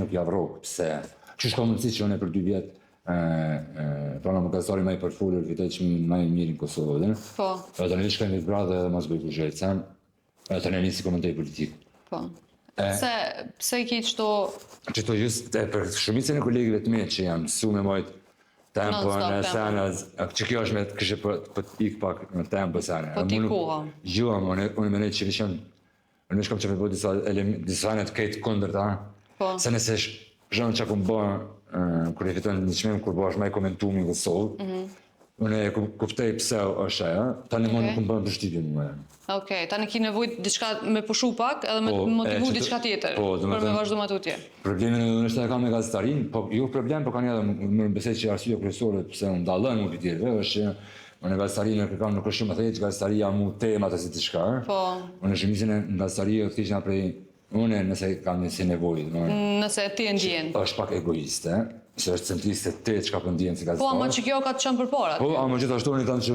Nuk ja vrok, pse? Qysh ka mundësi që unë për 2 vjet pra në gazetari më i përfolur, fitoj çmimin më i mirë në Kosovë, dhe? Edhe tani shkoj në Big Brother edhe mos bëj kurrgjë, sen. Edhe tani nisi komentoj politikë. Pse, pse i ki qëto? Që to just, e, për shumicën e kolegëve të mi që janë mësu me majt tempo Non-stop në tempo. sena, që kjo është me kështë po të ik pak në tempo sene. Po ti koha. Jo, ama unë mendoj që veç unë veç kam që me bo disa sene të krejt kundërta. Se nëse për shembull çka kum bë kur e fiton një çmim kur bëhesh më i komentuar në Kosovë. Unë e kuptoj pse është ajo, tani më nuk më bën përshtypje mua. Okej, tani ki nevojë diçka me pushu pak edhe me Po, motivu e, që diçka tjetër po, do me për me thënë- vazhdu më tutje. Problemin edhe është e kam me gazetarin, po jo problem, po kanë edhe më besoj që arsyeja kryesore pse unë dalloj më prej tjerëve është që unë gazetarin e kam nuk është shumë e thjeshtë, gazetaria mu temat ose diçka. Unë shumicën e gazetaria thjesht prej unë nëse kam një si nevojë, domethënë Nëse ti e ndjen. Është pak egoiste, se është centriste te çka po ndjen si gazetar. Po, ama që kjo ka të qenë përpara. Po, ama gjithashtu unë i thanë që